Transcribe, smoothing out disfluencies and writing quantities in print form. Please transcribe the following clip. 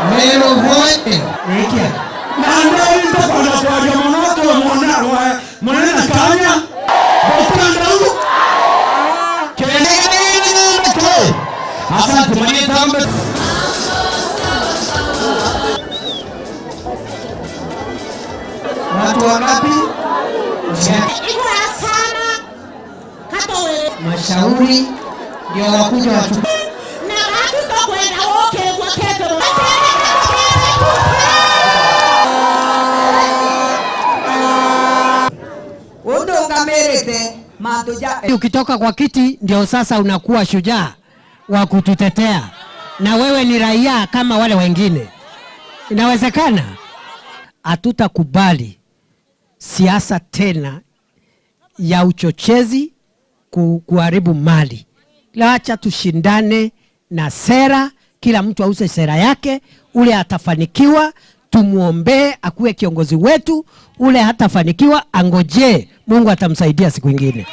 Meru hoye. Rekia. Na ndio nitakwenda kwaria muno to mona munene kanya. Botanda. Asante Mwenye. Watu wangapi? Mashauri ndio wakuja wachukue. Ukitoka kwa kiti ndio sasa unakuwa shujaa wa kututetea, na wewe ni raia kama wale wengine. Inawezekana. Hatutakubali siasa tena ya uchochezi kuharibu mali. Acha tushindane na sera, kila mtu auze sera yake. Ule atafanikiwa tumuombee akuwe kiongozi wetu, ule hatafanikiwa angojee, Mungu atamsaidia siku ingine.